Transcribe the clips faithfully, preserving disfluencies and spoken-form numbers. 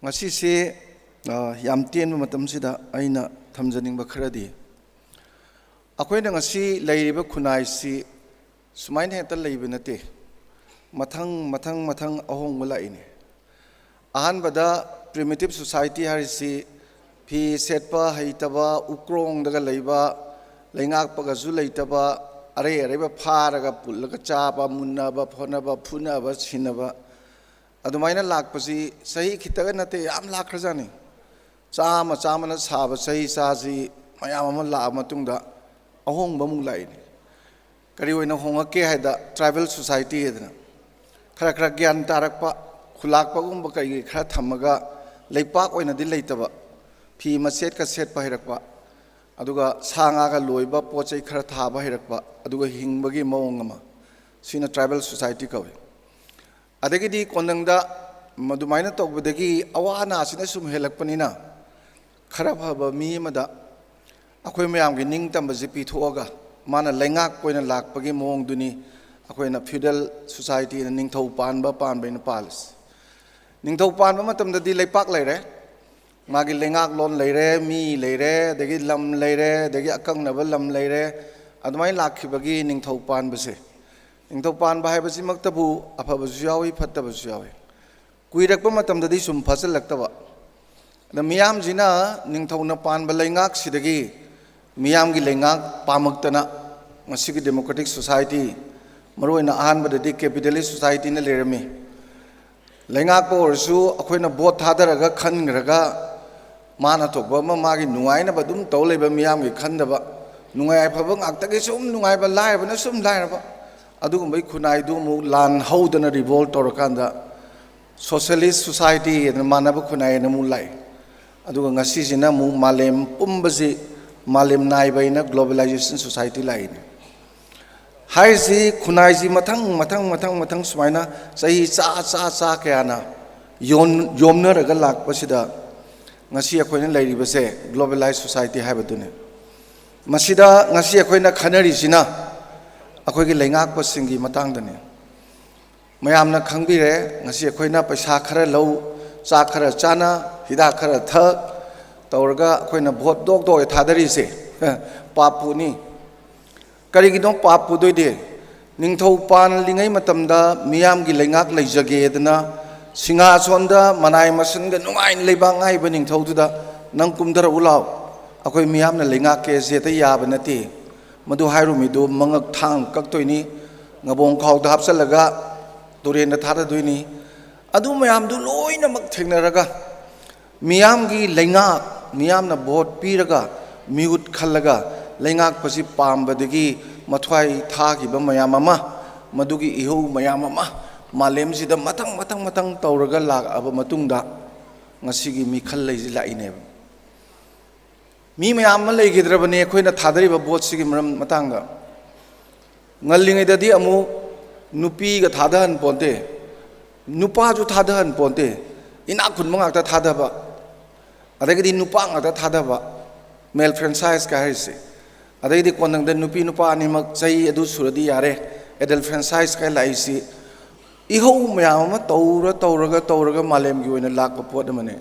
ꯉꯁꯤꯁꯦ, ꯑ, ꯌꯥꯝ ꯇꯦꯟꯕ ꯃꯇꯝꯁꯤꯗ ꯑꯩꯅ ꯊꯝꯖꯅꯤꯡꯕ ꯈꯔꯗꯤ, ꯑꯩꯈꯣꯏꯅ ꯉꯁꯤ ꯂꯩꯔꯤꯕ ꯈꯨꯟꯅꯥꯏꯁꯤ ꯁꯨꯃꯥꯏꯅ ꯍꯦꯛꯇ ꯂꯩꯕ ꯅꯠꯇꯦ꯫ ꯃꯊꯪ, ꯃꯊꯪ, ꯃꯊꯪ ꯑꯍꯣꯡꯕ ꯂꯥꯛꯏꯅꯦ꯫ ꯑꯍꯥꯟꯕꯗ primitive society ꯍꯥꯏꯔꯤꯁꯤ ꯐꯤ ꯁꯦꯠꯄ ꯍꯩꯇꯕ, ꯎꯀ꯭ꯔꯣꯡꯗꯒ ꯂꯩꯕ, ꯂꯩꯉꯥꯛꯄꯒꯁꯨ ꯂꯩꯇꯕ, ꯑꯔꯩ ꯑꯔꯩꯕ ꯐꯥꯔꯒ ꯄꯨꯜꯂꯒ ꯆꯥꯕ, ꯃꯨꯟꯅꯕ, ꯐꯣꯠꯅꯕ, ꯐꯨꯅꯕ, ꯁꯤꯅꯕ, ꯑꯗꯨꯃꯥꯏꯅ ꯂꯥꯛꯄꯁꯤ ꯆꯍꯤ ꯈꯤꯇꯒ ꯅꯠꯇꯦ, ꯌꯥꯝ ꯂꯥꯛꯈ꯭ꯔꯖꯥꯠꯅꯤ꯫ ꯆꯥꯝꯃ ꯆꯥꯝꯃꯅ ꯁꯥꯕ ꯆꯍꯤ ꯆꯥꯁꯤ ꯃꯌꯥꯝ ꯑꯃ ꯂꯥꯛꯑ ꯃꯇꯨꯡꯗ ꯑꯍꯣꯡꯕ ꯑꯃꯨꯛ ꯂꯥꯛꯏꯅꯤ꯫ ꯀꯔꯤ ꯑꯣꯏꯅ ꯍꯣꯡꯉꯛꯀꯦ ꯍꯥꯏꯗ, tribal society ꯍꯥꯏꯗꯅ ꯈꯔ ꯈꯔ ꯒ꯭ꯌꯥꯟ ꯇꯥꯔꯛꯄ, ꯈꯨꯂꯥꯛꯄꯒꯨꯝꯕ ꯀꯩꯀꯩ ꯈꯔ ꯊꯝꯃꯒ, ꯂꯩꯄꯥꯛ ꯑꯣꯏꯅꯗꯤ ꯂꯩꯇꯕ, ꯐꯤ ꯃꯆꯦꯠꯀ ꯁꯦꯠꯄ ꯍꯩꯔꯛꯄ, ꯑꯗꯨꯒ ꯁꯥ ꯉꯥꯒ ꯂꯣꯏꯕ, ꯄꯣꯠ ꯆꯩ ꯈꯔ ꯊꯥꯕ ꯍꯩꯔꯛꯄ, ꯑꯗꯨꯒ ꯍꯤꯡꯕꯒꯤ ꯃꯑꯣꯡ ꯑꯃ, ꯁꯤꯅ tribal society ꯀꯧꯏ꯫ ꯑꯗꯒꯤꯗꯤ ꯀꯣꯟꯅꯪꯗ ꯃꯗꯨꯃꯥꯏꯅ ꯇꯧꯕꯗꯒꯤ ꯑꯋꯥ ꯑꯅꯥꯁꯤꯅ ꯁꯨꯝ ꯍꯦꯜꯂꯛꯄꯅꯤꯅ, ꯈꯔ ꯐꯕ ꯃꯤ ꯑꯃꯗ ꯑꯩꯈꯣꯏ ꯃꯌꯥꯝꯒꯤ ꯅꯤꯡꯇꯝꯕꯁꯤ ꯄꯤꯊꯣꯛꯑꯒ, ꯃꯥꯅ ꯂꯩꯉꯥꯛꯄ ꯑꯣꯏꯅ ꯂꯥꯛꯄꯒꯤ ꯃꯑꯣꯡꯗꯨꯅꯤ ꯑꯩꯈꯣꯏꯅ feudal society ꯅ, ꯅꯤꯡꯊꯧ ꯄꯥꯟꯕ ꯄꯥꯟꯕ ꯍꯥꯏꯅ ꯄꯥꯜꯂꯤꯁꯤ꯫ ꯅꯤꯡꯊꯧ ꯄꯥꯟꯕ ꯃꯇꯝꯗꯗꯤ ꯂꯩꯄꯥꯛ ꯂꯩꯔꯦ, ꯃꯥꯒꯤ ꯂꯩꯉꯥꯛꯂꯣꯟ ꯂꯩꯔꯦ, ꯃꯤ ꯂꯩꯔꯦ, ꯑꯗꯒꯤ ꯂꯝ ꯂꯩꯔꯦ, ꯑꯗꯒꯤ ꯑꯀꯪꯅꯕ ꯂꯝ ꯂꯩꯔꯦ꯫ ꯑꯗꯨꯃꯥꯏꯅ ꯂꯥꯛꯈꯤꯕꯒꯤ ꯅꯤꯡꯊꯧ ꯄꯥꯟꯕꯁꯦ, ꯅꯤꯡꯊꯧ ꯄꯥꯟꯕ ꯍꯥꯏꯕꯁꯤꯃꯛꯇꯕꯨ ꯑꯐꯕꯁꯨ ꯌꯥꯎꯏ, ꯐꯠꯇꯕꯁꯨ ꯌꯥꯎꯏ꯫ ꯀꯨꯏꯔꯛꯄ ꯃꯇꯝꯗꯗꯤ ꯁꯨꯝ ꯐꯖꯜꯂꯛꯇꯕ, ꯑꯗ ꯃꯤꯌꯥꯝꯁꯤꯅ ꯅꯤꯡꯊꯧꯅ ꯄꯥꯟꯕ ꯂꯩꯉꯥꯛꯁꯤꯗꯒꯤ ꯃꯤꯌꯥꯝꯒꯤ ꯂꯩꯉꯥꯛ ꯄꯥꯝꯃꯛꯇꯅ ꯉꯁꯤꯒꯤ democratic society, ꯃꯔꯨꯑꯣꯏꯅ ꯑꯍꯥꯟꯕꯗꯗꯤ capitalist society ꯅ ꯂꯩꯔꯝꯃꯤ꯫ ꯂꯩꯉꯥꯛꯄ ꯑꯣꯏꯔꯁꯨ ꯑꯩꯈꯣꯏꯅ vote ꯊꯥꯗꯔꯒ ꯈꯟꯈ꯭ꯔꯒ, ꯃꯥꯅ ꯊꯣꯛꯄ ꯑꯃ ꯃꯥꯒꯤ ꯅꯨꯡꯉꯥꯏꯅꯕ ꯑꯗꯨꯝ ꯇꯧ ꯂꯩꯕ, ꯃꯤꯌꯥꯝꯒꯤ ꯈꯟꯗꯕ, ꯅꯨꯡꯉꯥꯏ ꯑꯐꯕ ꯉꯥꯛꯇꯒꯤ ꯁꯨꯝ ꯅꯨꯡꯉꯥꯏꯕ, ꯂꯥꯏꯔꯕꯅ ꯁꯨꯝ ꯂꯥꯏꯔꯕ, ꯑꯗꯨꯒꯨꯝꯕꯒꯤ ꯈꯨꯟꯅꯥꯏꯗꯨ ꯑꯃꯨꯛ ꯂꯥꯟ ꯍꯧꯗꯅ revolt ꯇꯧꯔꯀꯥꯟꯗ, socialist society ꯍꯥꯏꯗꯅ ꯃꯥꯟꯅꯕ ꯈꯨꯟꯅꯥꯏ ꯑꯅ ꯑꯃꯨꯛ ꯂꯥꯛꯏ꯫ ꯑꯗꯨꯒ ꯉꯁꯤꯁꯤꯅ ꯑꯃꯨꯛ ꯃꯥꯂꯦꯝ ꯄꯨꯝꯕꯁꯤ ꯃꯥꯂꯦꯝ ꯅꯥꯏꯕ ꯍꯥꯏꯅ globalization society ꯂꯥꯛꯏꯅꯤ꯫ ꯍꯥꯏꯔꯤꯁꯤ ꯈꯨꯟꯅꯥꯏꯁꯤ ꯃꯊꯪ, ꯃꯊꯪ, ꯃꯊꯪ, ꯃꯊꯪ ꯁꯨꯃꯥꯏꯅ ꯆꯍꯤ ꯆꯥ, ꯆꯥ, ꯆꯥ ꯀꯌꯥꯅ ꯌꯣꯟ-, ꯌꯣꯝꯅꯔꯒ ꯂꯥꯛꯄꯁꯤꯗ ꯉꯁꯤ ꯑꯩꯈꯣꯏꯅ ꯂꯩꯔꯤꯕꯁꯦ globalized society ꯍꯥꯏꯕꯗꯨꯅꯤ꯫ ꯃꯁꯤꯗ ꯉꯁꯤ ꯑꯩꯈꯣꯏꯅ ꯈꯟꯅꯔꯤꯁꯤꯅ ꯑꯩꯈꯣꯏꯒꯤ ꯂꯩꯉꯥꯛꯄꯁꯤꯡꯒꯤ ꯃꯇꯥꯡꯗꯅꯤ꯫ ꯃꯌꯥꯝꯅ ꯈꯪꯕꯤꯔꯦ, ꯉꯁꯤ ꯑꯩꯈꯣꯏꯅ ꯄꯩꯁꯥ ꯈꯔ ꯂꯧ, ꯆꯥꯛ ꯈꯔ ꯆꯥꯅ, ꯍꯤꯗꯥꯛ ꯈꯔ ꯊꯛ ꯇꯧꯔꯒ ꯑꯩꯈꯣꯏꯅ ꯚꯣꯠ ꯗꯣꯛ ꯗꯣꯛ ꯊꯥꯗꯔꯤꯁꯦ ꯄꯥꯞ ꯄꯨꯅꯤ꯫ ꯀꯔꯤꯒꯤꯅꯣ ꯄꯥꯞ ꯄꯨꯗꯣꯏꯗꯤ? ꯅꯤꯡꯊꯧ ꯄꯥꯜꯂꯤꯉꯩ ꯃꯇꯝꯗ ꯃꯤꯌꯥꯝꯒꯤ ꯂꯩꯉꯥꯛ ꯂꯩꯖꯒꯦꯗꯅ ꯁꯤꯡꯍꯥꯁꯣꯟꯗ ꯃꯅꯥꯏ ꯃꯁꯤꯟꯒ ꯅꯨꯡꯉꯥꯏꯅ ꯂꯩꯕꯥꯛ ꯉꯥꯛꯏꯕ ꯅꯤꯡꯊꯧꯗꯨꯗ "ꯅꯪ ꯀꯨꯝꯊꯔꯛꯎ ꯂꯥꯎ, ꯑꯩꯈꯣꯏ ꯃꯤꯌꯥꯝꯅ ꯂꯩꯉꯥꯛꯀꯦ" ꯍꯦꯛꯇ ꯌꯥꯕ ꯅꯠꯇꯦ꯫ ꯃꯗꯨ ꯍꯥꯏꯔꯨꯃꯤꯗꯨ ꯃꯉꯛ ꯊꯥꯡ ꯀꯛꯇꯣꯏꯅꯤ, ꯉꯕꯣꯡ ꯈꯥꯎꯗ ꯍꯥꯞꯆꯤꯜꯂꯒ ꯇꯨꯔꯦꯟꯗ ꯊꯥꯗꯗꯣꯏꯅꯤ꯫ ꯑꯗꯨ ꯃꯌꯥꯝꯗꯨ ꯂꯣꯏꯅꯃꯛ ꯊꯦꯡꯅꯔꯒ ꯃꯤꯌꯥꯝꯒꯤ ꯂꯩꯉꯥꯛ, ꯃꯤꯌꯥꯝꯅ ꯚꯣꯠ ꯄꯤꯔꯒ ꯃꯤꯍꯨꯠ ꯈꯜꯂꯒ ꯂꯩꯉꯥꯛꯄꯁꯤ ꯄꯥꯝꯕꯗꯒꯤ ꯃꯊ꯭ꯋꯥꯏ ꯊꯥꯈꯤꯕ ꯃꯌꯥꯝ ꯑꯃ, ꯃꯗꯨꯒꯤ ꯏꯍꯧ ꯃꯌꯥꯝ ꯑꯃ ꯃꯥꯂꯦꯝꯁꯤꯗ ꯃꯊꯪ ꯃꯊꯪ ꯃꯊꯪ ꯇꯧꯔꯒ ꯂꯥꯛꯑꯕ ꯃꯇꯨꯡꯗ ꯉꯁꯤꯒꯤ ꯃꯤꯈꯜ ꯂꯩꯁꯤ ꯂꯥꯛꯏꯅꯦꯕ꯫ ꯃꯤ ꯃꯌꯥꯝ ꯑꯃ ꯂꯩꯈꯤꯗ꯭ꯔꯕꯅꯤ ꯑꯩꯈꯣꯏꯅ ꯊꯥꯗꯔꯤꯕ ꯚꯣꯠꯁꯤꯒꯤ ꯃꯔꯝ ꯃꯇꯥꯡꯗ꯫ ꯉꯜꯂꯤꯉꯩꯗꯗꯤ ꯑꯃꯨꯛ ꯅꯨꯄꯤꯒ ꯊꯥꯗꯍꯟ ꯄꯣꯟꯇꯦ, ꯅꯨꯄꯥꯁꯨ ꯊꯥꯗꯍꯟ ꯄꯣꯟꯇꯦ, ꯏꯅꯥꯛ ꯈꯨꯟꯕ ꯉꯥꯛꯇ ꯊꯥꯗꯕ, ꯑꯗꯒꯤꯗꯤ ꯅꯨꯄꯥ ꯉꯥꯛꯇ ꯊꯥꯗꯕ, ꯃꯦꯜ ꯐ꯭ꯔꯦꯟꯁꯥꯏꯁꯀ ꯍꯥꯏꯔꯤꯁꯦ꯫ ꯑꯗꯒꯤꯗꯤ ꯀꯣꯟꯊꯪꯗ ꯅꯨꯄꯤ ꯅꯨꯄꯥ ꯑꯅꯤꯃꯛ ꯆꯍꯤ ꯑꯗꯨ ꯁꯨꯔꯗꯤ ꯌꯥꯔꯦ, ꯑꯦꯗꯜ ꯐ꯭ꯔꯦꯟꯁꯥꯏꯁꯀ ꯂꯥꯛꯏꯁꯤ ꯏꯍꯧ ꯃꯌꯥꯝ ꯑꯃ ꯇꯧꯔ ꯇꯧꯔꯒ ꯇꯧꯔꯒ ꯃꯥꯂꯦꯝꯒꯤ ꯑꯣꯏꯅ ꯂꯥꯛꯄ ꯄꯣꯠ ꯑꯃꯅꯦ꯫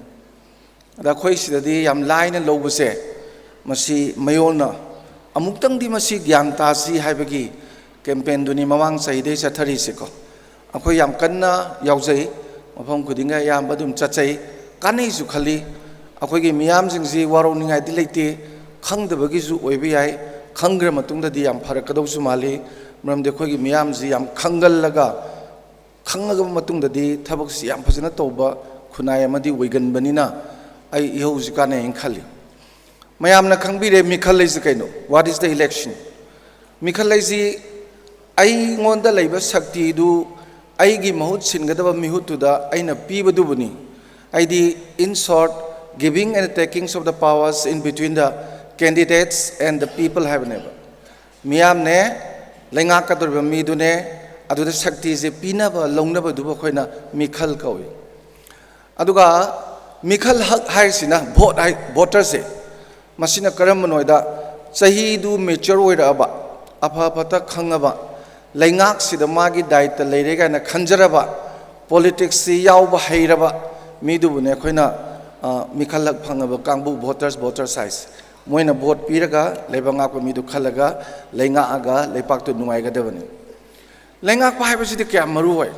ꯑꯗ ꯑꯩꯈꯣꯏ ꯁꯤꯗꯗꯤ ꯌꯥꯝ ꯂꯥꯏꯅ ꯂꯧꯕꯁꯦ, ꯃꯁꯤ ꯃꯌꯣꯜꯅ ꯑꯃꯨꯛꯇꯪꯗꯤ ꯃꯁꯤ ꯒ꯭ꯌꯥꯟ ꯇꯥꯁꯤ ꯍꯥꯏꯕꯒꯤ ꯀꯦꯝꯄꯦꯟꯗꯨꯅꯤ ꯃꯃꯥꯡ ꯆꯍꯤꯗꯩ ꯆꯠꯊꯔꯤꯁꯦꯀꯣ꯫ ꯑꯩꯈꯣꯏ ꯌꯥꯝ ꯀꯟꯅ ꯌꯥꯎꯖꯩ, ꯃꯐꯝ ꯈꯨꯗꯤꯡꯒ ꯑꯌꯥꯝꯕ ꯑꯗꯨꯝ ꯆꯠꯆꯩ, ꯀꯥꯟꯅꯩꯁꯨ ꯈꯜꯂꯤ꯫ ꯑꯩꯈꯣꯏꯒꯤ ꯃꯤꯌꯥꯝꯁꯤꯡꯁꯤ ꯋꯥꯔꯧꯅꯤꯡꯉꯥꯏꯗꯤ ꯂꯩꯇꯦ, ꯈꯪꯗꯕꯒꯤꯁꯨ ꯑꯣꯏꯕ ꯌꯥꯏ, ꯈꯪꯈ꯭ꯔ ꯃꯇꯨꯡꯗꯗꯤ ꯌꯥꯝ ꯐꯔꯛꯀꯗꯧꯁꯨ ꯃꯥꯜꯂꯤ꯫ ꯃꯔꯝꯗꯤ ꯑꯩꯈꯣꯏꯒꯤ ꯃꯤꯌꯥꯝꯁꯤ ꯌꯥꯝ ꯈꯪꯒꯜꯂꯒ ꯈꯪꯉꯕ ꯃꯇꯨꯡꯗꯗꯤ ꯊꯕꯛꯁꯤ ꯌꯥꯝ ꯐꯖꯅ ꯇꯧꯕ ꯈꯨꯟꯅꯥꯏ ꯑꯃꯗꯤ ꯑꯣꯏꯒꯟꯕꯅꯤꯅ ꯑꯩ ꯏꯍꯧꯁꯤ ꯀꯥꯟꯅꯩꯅ ꯈꯜꯂꯤ꯫ ꯃꯌꯥꯝꯅ ꯈꯪꯕꯤꯔꯦ ꯃꯤꯈꯜ ꯍꯥꯏꯁꯤ ꯀꯩꯅꯣ? What is the election? ꯃꯤꯈꯜ ꯍꯥꯏꯁꯤ ꯑꯩꯉꯣꯟꯗ ꯂꯩꯕ ꯁꯛꯇꯤꯗꯨ ꯑꯩꯒꯤ ꯃꯍꯨꯠ ꯁꯤꯟꯒꯗꯕ ꯃꯤꯍꯨꯠꯇꯨꯗ ꯑꯩꯅ ꯄꯤꯕꯗꯨꯕꯨꯅꯤ꯫ ꯍꯥꯏꯗꯤ, in short, giving and takings of the powers in between the candidates and the people ꯍꯥꯏꯕꯅꯦꯕ꯫ ꯃꯤꯌꯥꯝꯅꯦ, ꯂꯩꯉꯥꯛꯀꯗꯧꯔꯤꯕ ꯃꯤꯗꯨꯅꯦ, ꯑꯗꯨꯗ ꯁꯛꯇꯤꯁꯦ ꯄꯤꯅꯕ ꯂꯧꯅꯕꯗꯨꯕꯨ ꯑꯩꯈꯣꯏꯅ ꯃꯤꯈꯜ ꯀꯧꯏ꯫ ꯑꯗꯨꯒ ꯃꯤꯈꯜ ꯍꯛ ꯍꯥꯏꯔꯤꯁꯤꯅ ꯚꯣꯠ ꯍꯥꯏ, ꯚꯣꯇꯔꯁꯦ, ꯃꯁꯤꯅ ꯀꯔꯝꯕꯅꯣ ꯍꯥꯏꯗ, ꯆꯍꯤꯗꯨ ꯃꯦꯆꯔ ꯑꯣꯏꯔꯛꯑꯕ, ꯑꯐ ꯐꯠꯇ ꯈꯪꯉꯕ, ꯂꯩꯉꯥꯛꯁꯤꯗ ꯃꯥꯒꯤ ꯗꯥꯏꯇ ꯂꯩꯔꯦ ꯀꯥꯏꯅ ꯈꯟꯖꯔꯕ, ꯄꯣꯂꯤꯇꯤꯛꯁꯁꯤ ꯌꯥꯎꯕ ꯍꯩꯔꯕ, ꯃꯤꯗꯨꯕꯨꯅꯦ ꯑꯩꯈꯣꯏꯅ, ꯑ, ꯃꯤꯈꯜ ꯍꯛ ꯐꯪꯉꯕ ꯀꯥꯡꯕꯨ, voters, voter size, ꯃꯣꯏꯅ vote ꯄꯤꯔꯒ ꯂꯩꯕꯥꯛ ꯉꯥꯛꯄ ꯃꯤꯗꯨ ꯈꯜꯂꯒ ꯂꯩꯉꯥꯛꯑꯒ ꯂꯩꯄꯥꯛꯇꯨ ꯅꯨꯡꯉꯥꯏꯒꯗꯕꯅꯤ꯫ ꯂꯩꯉꯥꯛꯄ ꯍꯥꯏꯕꯁꯤꯗꯤ ꯀꯌꯥꯝ ꯃꯔꯨ ꯑꯣꯏ?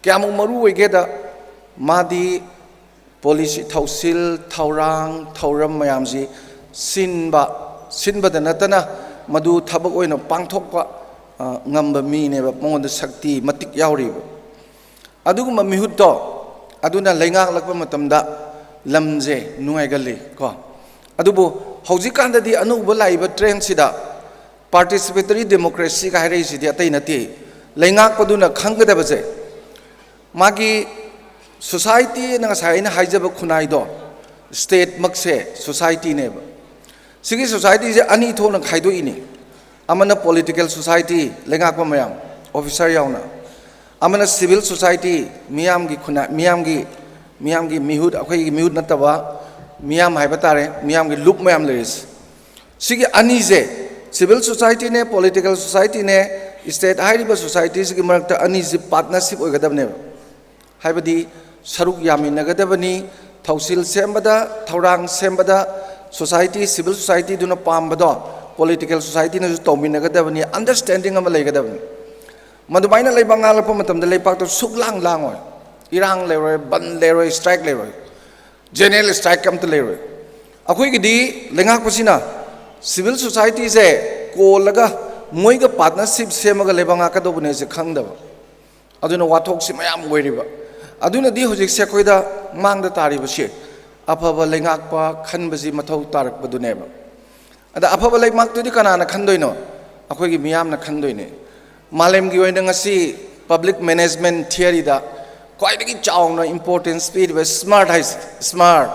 ꯀꯌꯥꯃꯨꯛ ꯃꯔꯨ ꯑꯣꯏꯒꯦꯗ, ꯃꯥꯗꯤ policy, ꯊꯧꯁꯤꯜ, ꯊꯧꯔꯥꯡ, ꯊꯧꯔꯝ ꯃꯌꯥꯝꯁꯤ ꯁꯤꯟꯕ, ꯁꯤꯟꯕꯗ ꯅꯠꯇꯅ ꯃꯗꯨ ꯊꯕꯛ ꯑꯣꯏꯅ ꯄꯥꯡꯊꯣꯛꯄ, ꯑ, ꯉꯝꯕ ꯃꯤꯅꯦꯕ, ꯃꯉꯣꯟꯗ ꯁꯛꯇꯤ ꯃꯇꯤꯛ ꯌꯥꯎꯔꯤꯕ꯫ ꯑꯗꯨꯒꯨꯝꯕ ꯃꯤꯍꯨꯠꯇꯣ ꯑꯗꯨꯅ ꯂꯩꯉꯥꯛꯂꯛꯄ ꯃꯇꯝꯗ ꯂꯝꯁꯦ ꯅꯨꯡꯉꯥꯏꯒꯜꯂꯤ ꯀꯣ꯫ ꯑꯗꯨꯕꯨ ꯍꯧꯖꯤꯛꯀꯥꯟꯗꯗꯤ ꯑꯅꯧꯕ ꯂꯥꯛꯏꯕ trendꯁꯤꯗ participatory democracyꯒ ꯍꯥꯏꯔꯛꯏꯁꯤꯗꯤ ꯑꯇꯩ ꯅꯠꯇꯦ꯫ ꯂꯩꯉꯥꯛꯄꯗꯨꯅ ꯈꯪꯒꯗꯕꯁꯦ, ꯃꯥꯒꯤ societyꯅ, ꯉꯁꯥꯏ ꯑꯩꯅ ꯍꯥꯏꯖꯕ ꯈꯨꯟꯅꯥꯏꯗꯣ, stateꯃꯛꯁꯦ societyꯅꯦꯕ꯫ ꯁꯤꯒꯤ societyꯁꯦ ꯑꯅꯤ ꯊꯣꯛꯅ ꯈꯥꯏꯗꯣꯛꯏꯅꯤ꯫ ꯑꯃꯅ political society, ꯂꯩꯉꯥꯛꯄ ꯃꯌꯥꯝ, officer ꯌꯥꯎꯅ, ꯑꯃꯅ civil society, ꯃꯤꯌꯥꯝꯒꯤ ꯈꯨꯟꯅꯥꯏ, ꯃꯤꯌꯥꯝꯒꯤ, ꯃꯤꯌꯥꯝꯒꯤ ꯃꯤꯍꯨꯠ, ꯑꯩꯈꯣꯏꯒꯤ ꯃꯤꯍꯨꯠ ꯅꯠꯇꯕ ꯃꯤꯌꯥꯝ ꯍꯥꯏꯕ ꯇꯥꯔꯦ, ꯃꯤꯌꯥꯝꯒꯤ ꯂꯨꯞ ꯃꯌꯥꯝ ꯂꯩꯔꯤꯁꯦ꯫ ꯁꯤꯒꯤ ꯑꯅꯤꯁꯦ, civil societyꯅꯦ, political societyꯅꯦ, state ꯍꯥꯏꯔꯤꯕ societyꯁꯤꯒꯤ ꯃꯔꯛꯇ ꯑꯅꯤꯁꯤ partnership ꯑꯣꯏꯒꯗꯕꯅꯦꯕ꯫ ꯍꯥꯏꯕꯗꯤ ꯁꯔꯨꯛ ꯌꯥꯃꯤꯟꯅꯒꯗꯕꯅꯤ, ꯊꯧꯁꯤꯜ ꯁꯦꯝꯕꯗ, ꯊꯧꯔꯥꯡ ꯁꯦꯝꯕꯗ, society, civil societyꯗꯨꯅ ꯄꯥꯝꯕꯗꯣ political societyꯅꯁꯨ ꯇꯧꯃꯤꯟꯅꯒꯗꯕꯅꯤ, understanding ꯑꯃ ꯂꯩꯒꯗꯕꯅꯤ꯫ ꯃꯗꯨꯃꯥꯏꯅ ꯂꯩꯕꯥꯛ ꯉꯥꯛꯂꯛꯄ ꯃꯇꯝꯗ ꯂꯩꯄꯥꯛꯇꯨ ꯁꯨꯛꯂꯥꯡ ꯂꯥꯡꯉꯣꯏ, ꯏꯔꯥꯡ ꯂꯩꯔꯣꯏ, ꯕꯟ ꯂꯩꯔꯣꯏ, strike ꯂꯩꯔꯣꯏ, general strike ꯑꯝꯇ ꯂꯩꯔꯣꯏ꯫ ꯑꯩꯈꯣꯏꯒꯤꯗꯤ ꯂꯩꯉꯥꯛꯄꯁꯤꯅ civil societyꯁꯦ ꯀꯣꯜꯂꯒ ꯃꯣꯏꯒ partnership ꯁꯦꯝꯃꯒ ꯂꯩꯕꯥꯛ ꯉꯥꯛꯀꯗꯧꯕꯅꯦꯁꯦ ꯈꯪꯗꯕ꯫ ꯑꯗꯨꯅ ꯋꯥꯊꯣꯛꯁꯤ ꯃꯌꯥꯝ ꯑꯣꯏꯔꯤꯕ꯫ ꯑꯗꯨꯅꯗꯤ ꯍꯧꯖꯤꯛꯁꯦ ꯑꯩꯈꯣꯏꯗ ꯃꯥꯡꯗ ꯇꯥꯔꯤꯕꯁꯤ ꯑꯐꯕ ꯂꯩꯉꯥꯛꯄ ꯈꯟꯕꯁꯤ ꯃꯊꯧ ꯇꯥꯔꯛꯄꯗꯨꯅꯦꯕ꯫ ꯑꯗ ꯑꯐꯕ ꯂꯩꯉꯥꯛꯇꯨꯗꯤ ꯀꯅꯥꯅ ꯈꯟꯗꯣꯏꯅꯣ? ꯑꯩꯈꯣꯏꯒꯤ ꯃꯤꯌꯥꯝꯅ ꯈꯟꯗꯣꯏꯅꯦ꯫ ꯃꯥꯂꯦꯝꯒꯤ ꯑꯣꯏꯅ ꯉꯁꯤ public management theoryꯗ ꯈ꯭ꯋꯥꯏꯗꯒꯤ ꯆꯥꯎꯅ importance ꯄꯤꯔꯤꯕ SMART ꯍꯥꯏꯁꯦ, SMART,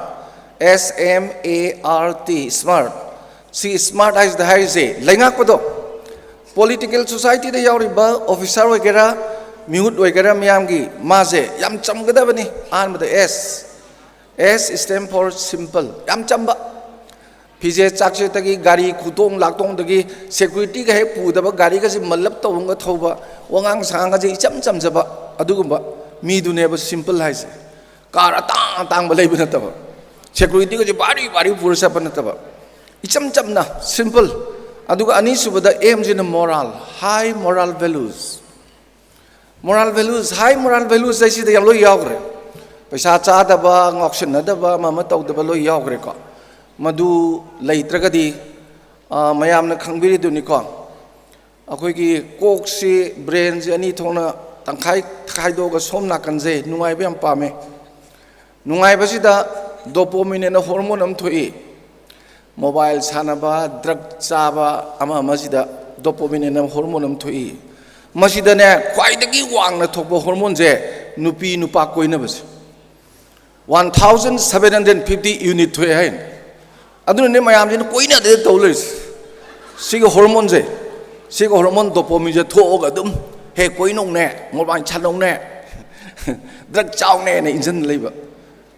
S M A R T, SMART꯫ ꯁꯤ SMART ꯍꯥꯏꯁꯤꯗ ꯍꯥꯏꯔꯤꯁꯦ ꯂꯩꯉꯥꯛꯄꯗꯣ, political societyꯗ ꯌꯥꯎꯔꯤꯕ officer ꯑꯣꯏꯒꯦꯔꯥ, ꯃꯤꯍꯨꯠ ꯑꯣꯏꯒꯦꯔꯥ, ꯃꯤꯌꯥꯝꯒꯤ ꯃꯥꯁꯦ ꯌꯥꯝ ꯆꯝꯒꯗꯕꯅꯤ꯫ ꯑꯍꯥꯟꯕꯗ S, S stand for simple, ꯌꯥꯝ ꯆꯝꯕ꯫ ꯐꯤꯖꯦꯠ ꯆꯥꯛꯁꯦꯠꯇꯒꯤ, ꯒꯥꯔꯤ ꯈꯨꯇꯣꯡ ꯂꯥꯛꯇꯣꯡꯗꯒꯤ, securityꯒ ꯍꯦꯛ ꯄꯨꯗꯕ, ꯒꯥꯔꯤꯒꯁꯦ ꯃꯜꯂꯞ ꯇꯧꯔꯒ ꯊꯧꯕ, ꯋꯥꯉꯥꯡ ꯁꯉꯥꯡꯒꯁꯦ ꯏꯆꯝ ꯆꯝꯖꯕ, ꯑꯗꯨꯒꯨꯝꯕ ꯃꯤꯗꯨꯅꯦꯕ simple ꯍꯥꯏꯁꯦ꯫ ꯀꯥꯔ ꯑꯇꯥꯡ ꯑꯇꯥꯡꯕ ꯂꯩꯕ ꯅꯠꯇꯕ, ꯁꯦꯀ꯭ꯌꯨꯔꯤꯇꯤꯒꯁꯦ ꯚꯥꯔꯤ ꯚꯥꯔꯤ ꯄꯨꯔ ꯆꯠꯄ ꯅꯠꯇꯕ, ꯏꯆꯝ ꯆꯝꯅ, ꯁꯤꯝꯄꯜ꯫ ꯑꯗꯨꯒ ꯑꯅꯤꯁꯨꯕꯗ ꯑꯦꯝꯁꯤꯅ ꯃꯣꯔꯥꯜ, ꯍꯥꯏ ꯃꯣꯔꯥꯜ ꯚꯦꯂꯨꯁ꯫ ꯃꯣꯔꯥꯜ ꯚꯦꯂꯨꯁ, ꯍꯥꯏ ꯃꯣꯔꯥꯜ ꯚꯦꯂꯨꯁ ꯍꯥꯏꯁꯤꯗ ꯌꯥꯝ ꯂꯣꯏ ꯌꯥꯎꯈ꯭ꯔꯦ꯫ ꯄꯩꯁꯥ ꯆꯥꯗꯕ, ꯉꯥꯎꯁꯤꯟꯅꯗꯕ, ꯑꯃ ꯑꯃ ꯇꯧꯗꯕ ꯂꯣꯏ ꯌꯥꯎꯈ꯭ꯔꯦꯀꯣ꯫ ꯃꯗꯨ ꯂꯩꯇ꯭ꯔꯒꯗꯤ, ꯑ, ꯃꯌꯥꯝꯅ ꯈꯪꯕꯤꯔꯤꯗꯨꯅꯤꯀꯣ, ꯑꯩꯈꯣꯏꯒꯤ ꯀꯣꯛꯁꯤ, ꯕ꯭ꯔꯦꯟꯁꯤ ꯑꯅꯤ ꯊꯣꯛꯅ ꯇꯪꯈꯥꯏ ꯈꯥꯏꯗꯣꯛꯑꯒ ꯁꯣꯝ ꯅꯥꯀꯟꯁꯦ ꯅꯨꯡꯉꯥꯏꯕ ꯌꯥꯝ ꯄꯥꯝꯃꯦ꯫ ꯅꯨꯡꯉꯥꯏꯕꯁꯤꯗ ꯗꯣꯄꯣꯃꯤꯟ ꯑꯅ ꯍꯣꯔꯃꯣꯟ ꯑꯃ ꯊꯣꯛꯏ꯫ ꯃꯣꯕꯥꯏꯜ ꯁꯥꯟꯅꯕ, ꯗ꯭ꯔꯒ ꯆꯥꯕ, ꯑꯃ ꯑꯃꯁꯤꯗ ꯗꯣꯄꯣꯃꯤꯟ ꯑꯅ ꯍꯣꯔꯃꯣꯟ ꯑꯃ ꯊꯣꯛꯏ꯫ ꯃꯁꯤꯗꯅꯦ, ꯈ꯭ꯋꯥꯏꯗꯒꯤ ꯋꯥꯡꯅ ꯊꯣꯛꯄ ꯍꯣꯔꯃꯣꯟꯁꯦ ꯅꯨꯄꯤ ꯅꯨꯄꯥ ꯀꯣꯏꯅꯕꯁꯦ꯫ One thousand seven hundred fifty unit ꯊꯣꯛꯑꯦ ꯍꯥꯏꯅ꯫ ꯑꯗꯨꯅꯅꯦ ꯃꯌꯥꯝꯁꯤꯅ ꯀꯣꯏꯅꯗꯦ ꯇꯧ ꯂꯩꯔꯤꯁꯦ꯫ ꯁꯤꯒꯤ ꯍꯣꯔꯃꯣꯟꯁꯦ, ꯁꯤꯒꯤ ꯍꯣꯔꯃꯣꯟ ꯗꯣꯄꯣꯃꯤꯟꯁꯦ ꯊꯣꯛꯑꯒ ꯑꯗꯨꯝ, "ꯍꯦ, ꯀꯣꯏꯅꯧꯅꯦ, ꯃꯣꯕꯥꯏꯜ ꯁꯥꯟꯅꯧꯅꯦ, ꯗ꯭ꯔꯒ ꯆꯥꯎꯅꯦꯅ" ꯏꯟꯁꯤꯟ ꯂꯩꯕ꯫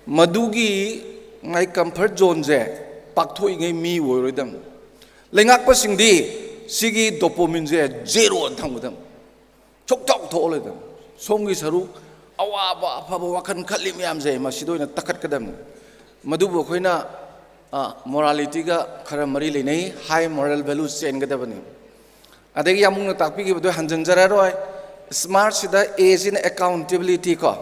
ꯃꯗꯨꯒꯤ ꯃꯥꯏ ꯀꯝꯐꯔꯠ ꯖꯣꯟꯁꯦ ꯄꯥꯛꯊꯣꯛꯏꯉꯩ ꯃꯤ ꯑꯣꯏꯔꯣꯏꯗꯕꯅꯤ꯫ ꯂꯩꯉꯥꯛꯄꯁꯤꯡꯗꯤ ꯁꯤꯒꯤ ꯗꯣꯄꯣꯃꯤꯟꯁꯦ ꯖꯦꯔꯣꯗ ꯊꯝꯒꯗꯕꯅꯤ꯫ ꯁꯨꯛꯊꯣꯛ ꯊꯣꯛꯑꯔꯣꯏꯗꯕꯅꯤ꯫ ꯁꯣꯝꯒꯤ ꯁꯔꯨꯛ, ꯑꯋꯥꯕ, ꯑꯐꯕ ꯋꯥꯈꯜ ꯈꯜꯂꯤ ꯃꯌꯥꯝꯁꯦ ꯃꯁꯤꯗ ꯑꯣꯏꯅ ꯇꯛꯈꯠꯀꯗꯕꯅꯤ꯫ ꯃꯗꯨꯕꯨ ꯑꯩꯈꯣꯏꯅ, ꯑ, ꯃꯣꯔꯥꯂꯤꯇꯤꯒ ꯈꯔ ꯃꯔꯤ ꯂꯩꯅꯩ, ꯍꯥꯏ ꯃꯣꯔꯦꯜ ꯚꯦꯂꯨ ꯆꯦꯟꯒꯗꯕꯅꯤ꯫ ꯑꯗꯒꯤ ꯌꯥꯝꯕꯨꯡꯅ ꯇꯥꯛꯄꯤꯈꯤꯕꯗꯣ ꯍꯟꯖꯤꯟꯖꯔꯔꯣꯏ꯫ ꯁ꯭ꯃꯥꯔꯠꯁꯤꯗ ꯑꯦꯁꯤꯅ ꯑꯦꯀꯥꯎꯟꯇꯦꯕꯤꯂꯤꯇꯤ ꯀꯣ,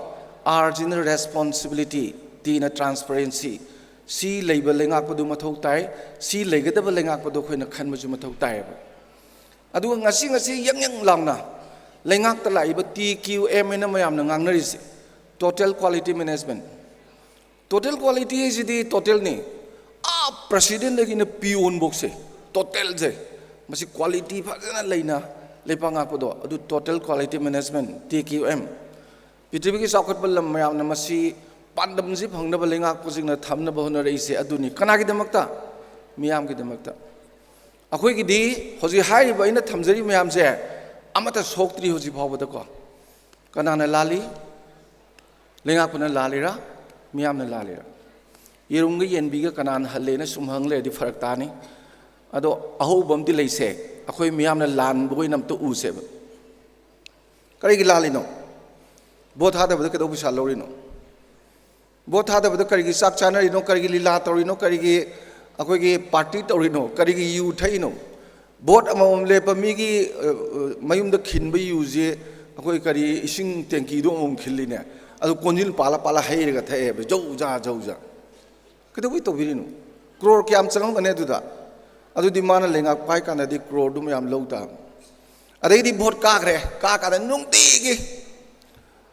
ꯑꯥꯔꯁꯤꯅ ꯔꯦꯁꯄꯣꯟꯁꯤꯕꯤꯂꯤꯇꯤ, ꯇꯤꯅ ꯇ꯭ꯔꯥꯟꯁꯄꯔꯦꯟꯁꯤ꯫ ꯁꯤ ꯂꯩꯕ ꯂꯩꯉꯥꯛꯄꯗꯨ ꯃꯊꯧ ꯇꯥꯏ, ꯁꯤ ꯂꯩꯒꯗꯕ ꯂꯩꯉꯥꯛꯄꯗꯨ ꯑꯩꯈꯣꯏꯅ ꯈꯟꯕꯁꯨ ꯃꯊꯧ ꯇꯥꯏꯌꯦꯕ꯫ ꯑꯗꯨꯒ ꯉꯁꯤ, ꯉꯁꯤ ꯌꯪ ꯌꯪ ꯂꯥꯎꯅ ꯂꯩꯉꯥꯛꯇ ꯂꯥꯛꯏꯕ ꯇꯤ ꯀ꯭ꯌꯨ ꯑꯦꯝ ꯍꯥꯏꯅ ꯃꯌꯥꯝꯅ ꯉꯥꯡꯅꯔꯤꯁꯦ, total quality management. Total quality ꯍꯥꯏꯁꯤꯗꯤ ꯇꯣꯇꯦꯜꯅꯤ꯫ ꯑꯥ, ꯄ꯭ꯔꯁꯤꯗꯦꯟꯗꯒꯤꯅ ꯄꯤꯌꯣꯟꯐꯧꯁꯦ, ꯇꯣꯇꯦꯜꯁꯦ, ꯃꯁꯤ ꯀ꯭ꯋꯥꯂꯤꯇꯤ ꯐꯖꯅ ꯂꯩꯅ ꯂꯩꯕꯥꯛ ꯉꯥꯛꯄꯗꯣ, ꯑꯗꯨ total quality management, T Q M. ꯄ꯭ꯔꯤꯊꯤꯕꯤꯒꯤ ꯆꯥꯎꯈꯠꯄ ꯂꯝ ꯃꯌꯥꯝꯅ ꯃꯁꯤ ꯄꯥꯟꯗꯝꯁꯤ ꯐꯪꯅꯕ ꯂꯩꯉꯥꯛꯄꯁꯤꯡꯅ ꯊꯝꯅꯕ ꯍꯣꯠꯅꯔꯛꯏꯁꯦ ꯑꯗꯨꯅꯤ꯫ ꯀꯅꯥꯒꯤꯗꯃꯛꯇ? ꯃꯤꯌꯥꯝꯒꯤꯗꯃꯛꯇ꯫ ꯑꯩꯈꯣꯏꯒꯤꯗꯤ ꯍꯧꯖꯤꯛ ꯍꯥꯏꯔꯤꯕ ꯑꯩꯅ ꯊꯝꯖꯔꯤꯕ ꯃꯌꯥꯝꯁꯦ ꯑꯃꯠꯇ ꯁꯣꯛꯇ꯭ꯔꯤ ꯍꯧꯖꯤꯛ ꯐꯥꯎꯕꯗꯀꯣ꯫ ꯀꯅꯥꯅ ꯂꯥꯜꯂꯤ? ꯂꯩꯉꯥꯛꯄꯅ ꯂꯥꯜꯂꯤꯔꯥ? ꯃꯤꯌꯥꯝꯅ ꯂꯥꯜꯂꯤꯔꯥ? ꯌꯦꯔꯨꯝꯒ ꯌꯦꯟꯕꯤꯒ ꯀꯅꯥꯅ ꯍꯜꯂꯦꯅ ꯁꯨꯝ ꯍꯪ ꯂꯩꯔꯗꯤ ꯐꯔꯛ ꯇꯥꯅꯤ꯫ ꯑꯗꯣ ꯑꯍꯧꯕ ꯑꯃꯗꯤ ꯂꯩꯁꯦ, ꯑꯩꯈꯣꯏ ꯃꯤꯌꯥꯝꯅ ꯂꯥꯟꯕ ꯑꯣꯏꯅ ꯑꯝꯇ ꯎꯁꯦꯕ꯫ ꯀꯔꯤꯒꯤ ꯂꯥꯜꯂꯤꯅꯣ? ꯚꯣꯠ ꯊꯥꯗꯕꯗ ꯀꯩꯗꯧ ꯄꯩꯁꯥ ꯂꯧꯔꯤꯅꯣ? ꯚꯣꯠ ꯊꯥꯗꯕꯗ ꯀꯔꯤꯒꯤ ꯆꯥꯛ ꯆꯥꯅꯔꯤꯅꯣ, ꯀꯔꯤꯒꯤ ꯂꯤꯂꯥ ꯇꯧꯔꯤꯅꯣ, ꯀꯔꯤꯒꯤ ꯑꯩꯈꯣꯏꯒꯤ ꯄꯥꯔꯇꯤ ꯇꯧꯔꯤꯅꯣ, ꯀꯔꯤꯒꯤ ꯌꯨ ꯊꯛꯏꯅꯣ? ꯚꯣꯠ ꯑꯃꯃꯝ ꯂꯦꯞꯄ ꯃꯤꯒꯤ, ꯑ, ꯑ, ꯃꯌꯨꯝꯗ ꯈꯤꯟꯕ ꯌꯨꯁꯦ ꯑꯩꯈꯣꯏ ꯀꯔꯤ ꯏꯁꯤꯡ ꯇꯦꯡꯀꯤꯗꯣ ꯑꯃꯃꯝ ꯈꯤꯜꯂꯤꯅꯦ, ꯑꯗꯨ ꯀꯣꯟꯖꯤꯜ ꯄꯥꯜꯂ ꯄꯥꯜꯂ ꯍꯩꯔꯒ ꯊꯛꯑꯦꯕ, ꯖꯧ ꯖꯥ ꯖꯧ ꯖꯥ꯫ ꯀꯩꯗꯧꯕꯩ ꯇꯧꯕꯤꯔꯤꯅꯣ? ꯀ꯭ꯔꯣꯔ ꯀꯌꯥꯝ ꯆꯪꯉꯝꯒꯅꯤ ꯑꯗꯨꯗ? ꯑꯗꯨꯗꯤ ꯃꯥꯅ ꯂꯩꯉꯥꯛ ꯄꯥꯏ ꯀꯥꯟꯗꯗꯤ ꯀ꯭ꯔꯣꯔꯗꯨ ꯃꯌꯥꯝ ꯂꯧ ꯇꯥꯕꯅꯤ꯫ ꯑꯗꯩꯗꯤ ꯚꯣꯠ ꯀꯥꯈ꯭ꯔꯦ, ꯀꯥ ꯀꯥꯟꯗ ꯅꯨꯡꯇꯤꯒꯤ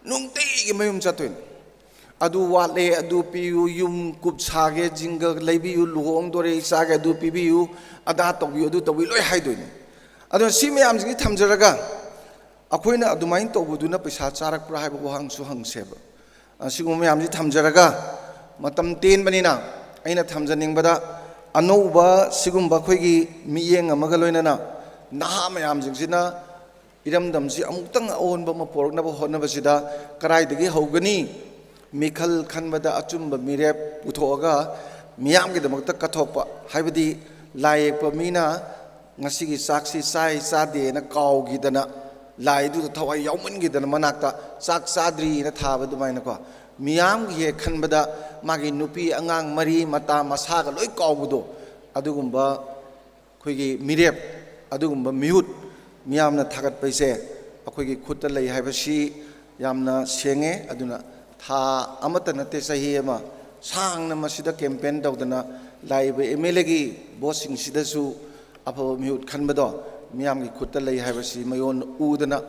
ꯅꯨꯡꯇꯤꯒꯤ ꯃꯌꯨꯝ ꯆꯠꯇꯣꯏꯅꯤ꯫ ꯑꯗꯨ ꯋꯥꯠꯂꯦ, ꯑꯗꯨ ꯄꯤꯌꯨ, ꯌꯨꯝ ꯀꯨꯞ ꯁꯥꯒꯦ, ꯖꯤꯡꯒ ꯂꯩꯕꯤꯌꯨ, ꯂꯨꯍꯣꯡꯗꯣꯔꯦ, ꯏꯆꯥꯒꯤ ꯑꯗꯨ ꯄꯤꯕꯤꯌꯨ, ꯑꯗꯥ ꯇꯧꯕꯤꯌꯨ, ꯑꯗꯨ ꯇꯧꯕꯤꯌꯨ, ꯂꯣꯏ ꯍꯥꯏꯗꯣꯏꯅꯤ꯫ ꯑꯗꯨꯅ ꯁꯤ ꯃꯌꯥꯝꯁꯤꯡꯁꯤ ꯊꯝꯖꯔꯒ ꯑꯩꯈꯣꯏꯅ ꯑꯗꯨꯃꯥꯏꯅ ꯇꯧꯕꯗꯨꯅ ꯄꯩꯁꯥ ꯆꯥꯔꯛꯄ꯭ꯔꯥ ꯍꯥꯏꯕ ꯋꯥꯍꯪꯁꯨ ꯍꯪꯁꯦꯕ꯫ ꯑꯁꯤꯒꯨꯝꯕ ꯃꯌꯥꯝꯁꯤ ꯊꯝꯖꯔꯒ, ꯃꯇꯝ ꯇꯦꯟꯕꯅꯤꯅ ꯑꯩꯅ ꯊꯝꯖꯅꯤꯡꯕꯗ, ꯑꯅꯧꯕ ꯁꯤꯒꯨꯝꯕ ꯑꯩꯈꯣꯏꯒꯤ ꯃꯤꯠꯌꯦꯡ ꯑꯃꯒ ꯂꯣꯏꯅꯅ ꯅꯍꯥ ꯃꯌꯥꯝꯁꯤꯡꯁꯤꯅ ꯏꯔꯝꯗꯝꯁꯤ ꯑꯃꯨꯛꯇꯪ ꯑꯑꯣꯟꯕ ꯑꯃ ꯄꯨꯔꯛꯅꯕ ꯍꯣꯠꯅꯕꯁꯤꯗ ꯀꯗꯥꯏꯗꯒꯤ ꯍꯧꯒꯅꯤ? ꯃꯤꯈꯜ ꯈꯟꯕꯗ ꯑꯆꯨꯝꯕ ꯃꯤꯔꯦꯞ ꯄꯨꯊꯣꯛꯑꯒ ꯃꯤꯌꯥꯝꯒꯤꯗꯃꯛꯇ ꯀꯠꯊꯣꯛꯄ, ꯍꯥꯏꯕꯗꯤ ꯂꯥꯏ ꯌꯦꯛꯄ ꯃꯤꯅ ꯉꯁꯤꯒꯤ ꯆꯥꯛꯁꯤ ꯆꯥꯏ ꯆꯥꯗꯦꯅ ꯀꯥꯎꯈꯤꯗꯅ, ꯂꯥꯏꯗꯨꯗ ꯊꯋꯥꯏ ꯌꯥꯎꯃꯟꯈꯤꯗꯅ ꯃꯅꯥꯛꯇ ꯆꯥꯛ ꯆꯥꯗ꯭ꯔꯤꯅ ꯊꯥꯕ ꯑꯗꯨꯃꯥꯏꯅꯀꯣ, ꯃꯤꯌꯥꯝꯒꯤ ꯍꯦꯛ ꯈꯟꯕꯗ ꯃꯥꯒꯤ ꯅꯨꯄꯤ ꯑꯉꯥꯡ ꯃꯔꯤ ꯃꯇꯥ ꯃꯁꯥꯒ ꯂꯣꯏ ꯀꯥꯎꯕꯗꯣ, ꯑꯗꯨꯒꯨꯝꯕ ꯑꯩꯈꯣꯏꯒꯤ ꯃꯤꯔꯦꯞ, ꯑꯗꯨꯒꯨꯝꯕ ꯃꯤꯍꯨꯠ ꯃꯤꯌꯥꯝꯅ ꯊꯥꯒꯠꯄꯩꯁꯦ ꯑꯩꯈꯣꯏꯒꯤ ꯈꯨꯠꯇ ꯂꯩ ꯍꯥꯏꯕꯁꯤ ꯌꯥꯝꯅ ꯁꯦꯡꯉꯦ꯫ ꯑꯗꯨꯅ ꯊꯥ ꯑꯃꯠꯇ ꯅꯠꯇꯦ, ꯆꯍꯤ ꯑꯃ ꯁꯥꯡꯅ ꯃꯁꯤꯗ ꯀꯦꯝꯄꯦꯟ ꯇꯧꯗꯅ ꯂꯥꯛꯏꯕ ꯑꯦꯝ ꯑꯦꯜ ꯑꯦꯒꯤ ꯚꯣꯠꯁꯤꯡꯁꯤꯗꯁꯨ ꯑꯐꯕ ꯃꯤꯍꯨꯠ ꯈꯟꯕꯗꯣ ꯃꯤꯌꯥꯝꯒꯤ ꯈꯨꯠꯇ ꯂꯩ ꯍꯥꯏꯕꯁꯤ ꯃꯌꯣꯟ ꯎꯗꯅ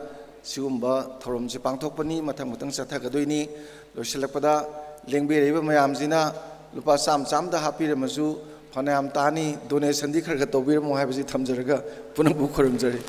ꯁꯤꯒꯨꯝꯕ ꯊꯧꯔꯝꯁꯦ ꯄꯥꯡꯊꯣꯛꯄꯅꯤ꯫ ꯃꯊꯪ ꯃꯊꯪ ꯆꯠꯊꯒꯗꯣꯏꯅꯤ꯫ ꯂꯣꯏꯁꯤꯜꯂꯛꯄꯗ ꯂꯦꯡꯕꯤꯔꯛꯏꯕ ꯃꯌꯥꯝꯁꯤꯅ ꯂꯨꯄꯥ ꯆꯥꯝꯃ ꯆꯥꯝꯃꯗ ꯍꯥꯞꯄꯤꯔꯝꯃꯁꯨ ꯐꯅꯌꯥꯝ ꯇꯥꯅꯤ꯫ ꯗꯣꯅꯦꯁꯟꯗꯤ ꯈꯔ ꯈꯔ ꯇꯧꯕꯤꯔꯝꯃꯣ ꯍꯥꯏꯕꯁꯤ ꯊꯝꯖꯔꯒ ꯄꯨꯝꯅꯃꯛꯄꯨ ꯈꯨꯔꯨꯝꯖꯔꯤ꯫